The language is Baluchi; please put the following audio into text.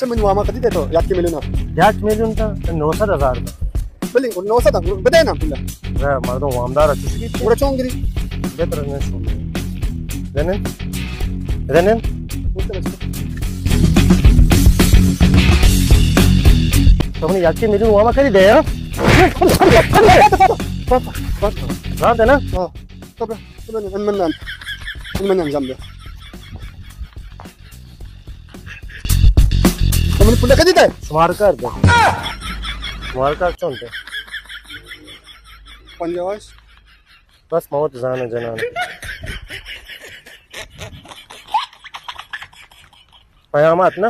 چہ من وام ءَ کدی دئے تو؟ یک میلیون ءَ؟ یک میلیون تا نو سد ہزار تا۔ بلے، او نو سد بدئے نا پولا۔ اے مردم وامدار اچ چی؟ گڑا چون گری؟ بہتر نہ شو۔ دنن؟ دنن؟ تو منی یک میلیون وام ءَ کدی دئے، ہاں؟ راہ دے نا؟ ہاں۔ تو بر، تو بر، من، من، من، من انجام دے۔ تو منی پولا کدی دئے؟ شمار کار دے۔ شمار کار چون دے؟ پنجاہ۔ بس موت زانہ جنان۔ پیامات نا؟